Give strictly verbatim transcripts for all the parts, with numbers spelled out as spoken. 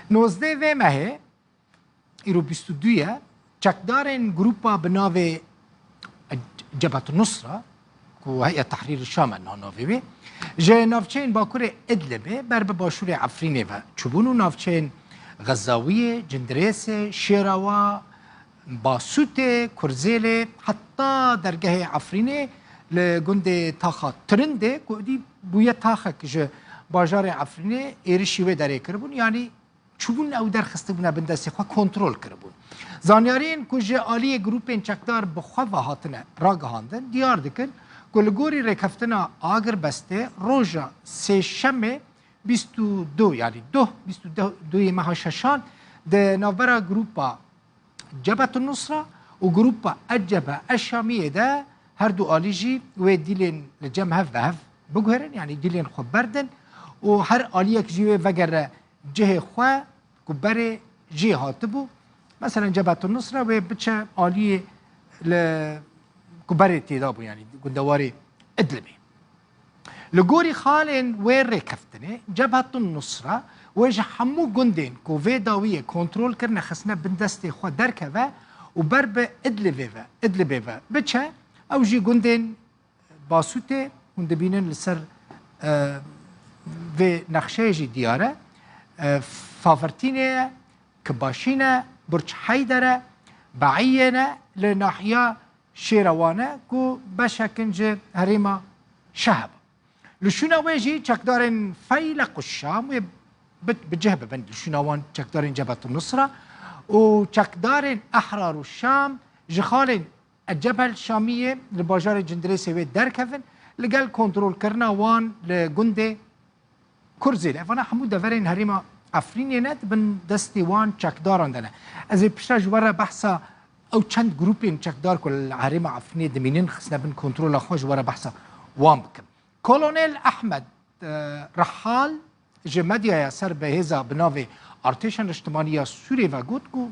Nozdeh vê mehê, îro bîst û du ye, çekdarên grupa bi navê Cebhet Nusra, ku Heya Tehrîr Şam e na navê wê, ji navçeyên Bakurê Idlibê ber bi başûrê Efrînê ve çûbûn û navçeyên Xezawiyê, Cindirêsê, Şêrawa, Basûtê, Kurzêlê, heta dergehê Efrînê li gundê Taxa Tirindê, ku êdî bûye taxek ji bajarê Efrînê, êrişî wê derê kiribûn. Yanî çûbûn ew derxistibûne bin destê xwe, kontrol kiribûn. Zanyariyên ku ji aliyê grûpên çekdar bi xwe ve hatine ragihandin, diyar dikin ku li gorî rêkeftina agirbestê roja sêşemê bîst û du, yanî doh, bîst û du yê meha şeşan di navbera grûpa Cebhetun Nusra û grûpa Ecebe Eşamiyê de her du alî jî wê dîlên li cem hev ve hev biguherin, yanî dîlên xwe berdin û her aliyek jî wê vegere cihê xwe ku berê jê hatibû. Meselen Cebhetun Nusra wê biçe aliyê li ku berê têda bû, yanî gundewarê Idlibê. Li gorî xalên wê rêkeftinê, Cebhetun Nusra wê ji hemû gundên ku vê dawiyê kontrol kirine, xistine bin destê xwe derkeve û ber bi Idlibê ve, Idlibê ve biçe. Ew jî gundên Basûtê, hûn dibînin li ser, e, vê nexşeyê jî diyar e. E, Favirtînê ye, Kibaşîn e, Burç Heyder e, Beîyê ne, li nahiya Şêrewan e ku beşek in ji herêma Şeheba. Li şûna wê jî çekdarên Feyleq û Şam wê bi, bi cih bibin. Li şûna wan çekdarên Cebhet û Nusra û çekdarên Ehrar û Şam ji xalên Ecebel Şamiyê li bajarê Cindirêsê wê derkevin, li gel kontrolkirina wan li gundê Kurzê de. Evana hemû deverên herêma Efrînê ne, di bin destê wan çekdaran de ne. Ez ê piştre ji we re behsa ew çend grûpên çekdar ku li herêma Efrînê dimînin, xistine bin kontrola xwe, ji we re behsa wan bikim. Kolonel Ehmed, e, Rehal ji medyaya ser bi hêza bi navê Artêşa Niştimanî ya Sûriyê ve got ku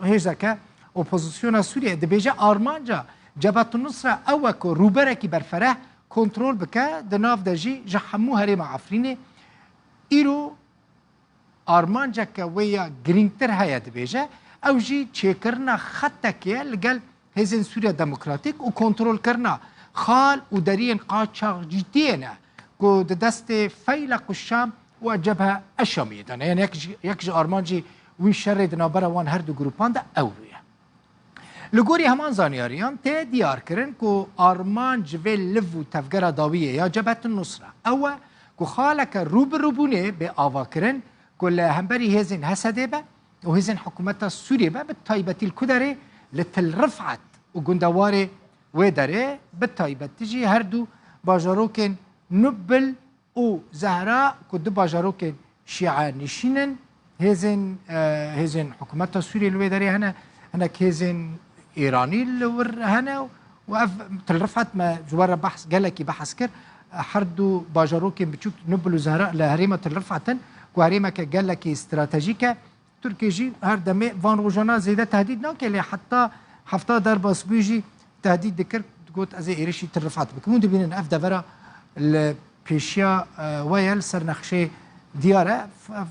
hêzeke opozisyona Sûriyê dibêje armanca Cebhet Nusra ew e ku rûberekî berfereh kontrol bike, di nav de jî ji hemû herêma Efrînê. Îro armanceke wê ya girîngtir heye, dibêje, ew jî çêkirina xetekê ye li gel Hêzên Sûriya Demokratîk û kontrolkirina xal û deriyên qaçaxcîtiyê ne ku di destê Feyleq û Şam û Cebhe Eşamiyê de ne. Yanî yek ji, yek ji armancî wî şerê di navbera wan her du grûpan de ew ye. Li gorî heman zanyariyan tê diyarkirin ku armanc ji vê liv û tevgera dawiyê ya Cebhet Nusra ew e ku xaleke rû bi rûbûnê bê avakirin ku li hemberî hêzên Hesedê be û hêzên hikûmeta Sûriyê be, bi taybetî li ku derê, li Til Rifat û gundewarê wê derê, bi taybetî jî her du bajarokên Nubil û Zehra ku du bajarokên şîe nişîn in, hêzên, e, hêzên hikûmeta Sûriyê li wê derê hene, hinek hêzên Îranî li wir hene û ev Til Rifat me ji we re behs, gelekî behs kir. Her du bajarokên biçûk Nubil û Zehra li herêma Til Rifat in ku herêmeke gelekî stratejîk e. Tirkiye jî her demê van rojana zêde tehdît nake, lê heta hefta derbas bûyî jî tehdît dikir, digot, "Ez ê êrişî Til Rifat bikim." Hûn dibînin ev devera li pêşiya, e, we ye, li ser nexşeyê diyar e. F-, f-,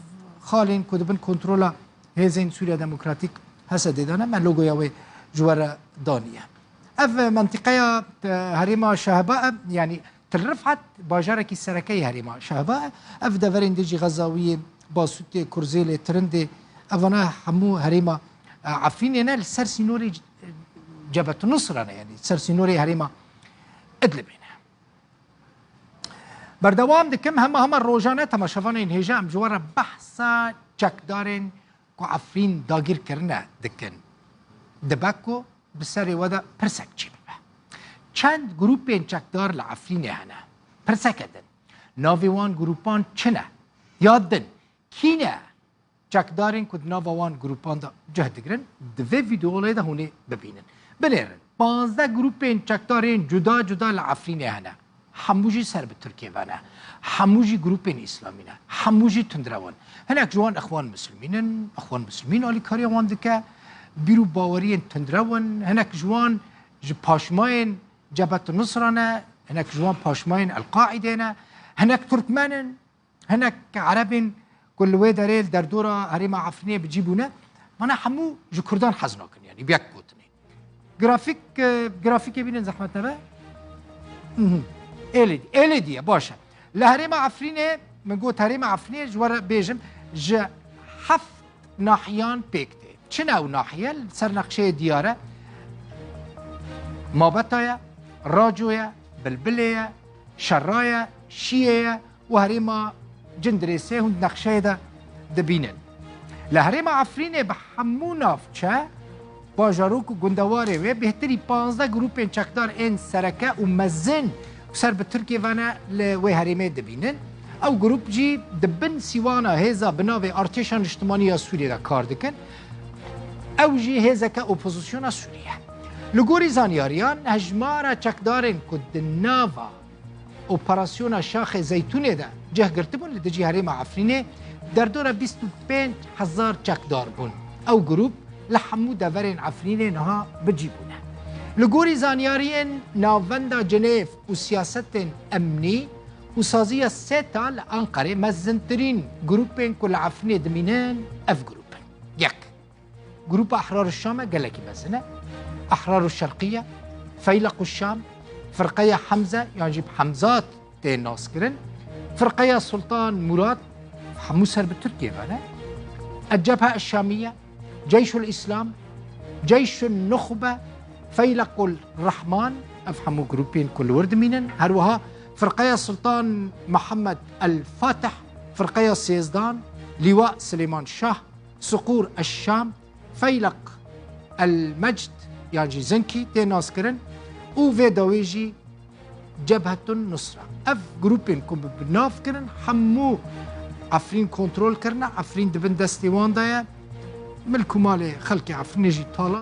xalên ku di bin kontrola hêzên Sûriya Demokratîk, H S D'ê de ne, me logoya wê ji we re daniye. Ev mentiqeya, e, herêma Şehba e, yanî Til Rifat bajarekî sereke yê herêma Şehba ye. Ev deverên din jî Xezawiyê, Basûtê, Kurzêlê, Tirindê, evana hemû herêma, e, Efrînê ne, li ser sînorê C-, Cebhet Nusra ne, yanî ser sînorê herêma Idlibê ne. Berdewam dikim, hema hema rojane temaşevanên hêja em ji we re behsa çekdarên ku Efrîn dagîr kirine dikin. Dibe ku bi serê we de pirsek çêbibe. Çend grûpên çekdar li Efrînê hene. Pirseke din. Navê wan grûpan çi ne? Ya din, kî ne? Çekdarên ku di nava wan grûpan de cih digirin, di vê vîdeoyê de hûn ê bibînin. Binêrin, panzdeh grûpên çekdarên cuda cuda li Efrînê hene. Hemû jî ser bi Tirkiyê ve ne. Hemû jî grûpên îslamî ne. Hemû jî tundrew in. Hinek ji wan Ixwan Muslimîn in, Ixwan Muslimîn alîkariya wan dike. Bîr û baweriyên tundrew in. Hinek ji wan ji paşmayên Cebhet Nusra ne. Hinek ji wan paşmayên El-Qaîdê ne. Hinek Turkmen in. Hinek Erebên Li wê derê li derdora herêma Efrînê bi cî bûne. Mana hemû ji Kurdan hez nakin, yanî bi yek gotinê. Grafîk, e, grafîkê bînin zehmet nebe. Mhm. Êlê, êlê diye, baş e. Li herêma Efrînê, min got herêma Efrînê, ji we re bêjim, ji heft nahiyan pêk tê. Çi ne ew nahiye? Li ser nexşeyê diyar e. Mabeta ye, Raco ye, Bilbilê ye, Şera ye, Şiyê ye û herêma Cindirêsê hûn di nexşeyê de dibînin. Li herêma Efrînê bi hemû navçe, bajarok û gundewarê wê bêhtirî panzdeh grûpên çekdar ên sereke û mezin û ser bi Tirkiyê ve ne li wê herêmê dibînin. Ew grûp jî di bin sîwana hêza bi navê Artêşa Niştimanî ya Sûriyê de kar dikin. Ew jî hêzeke opozisyona Sûrî ye. Li gorî zanyariyan, hejmara çekdarên ku di nava operasyona Şaxê Zeytûnê de cih girtibûn li dijî herêma Efrînê derdora bîst û pênc hezar çekdar bûn. Ew grûp li hemû deverên Efrînê niha bi cî bûne. Li gorî zanyariyên Navenda Cenêv û siyasetên emnî û saziya SETA li Anqerê mezintirîn grûpên ku li Efrînê dimînin ev grûp in. Yek. Grûpa Ehrar Şam e, gelekî mezin e. Ehrar Şerqiye, Feylaq Şam, Firqeya Hemze, yan jî bi Hemzat tê naskirin. Firqeya Sultan Murad, hemû ser bi Tirkiyê ve ne. El Cebha Şamiye, Ceyşul Îslam, Ceyşul Nuxbe, Feylaqul Rehman, ev hemû grûpên ku li wir dimînin. Her wiha Firqeya Sultan Mihemed El Fatih, Firqeya Sêzdan, Lîwa Silêman Şah, Siqûr Eşşam, Feylaq El Mecd yan jî Zinkî tê naskirin û vê dawî jî Cebhetun Nusra. Ev grûpên ku bi bi nav kirin, hemû Efrîn kontrol kirine, Efrîn di bin destê wan de ye. Milk û malê xelkê Efrînê jî tala.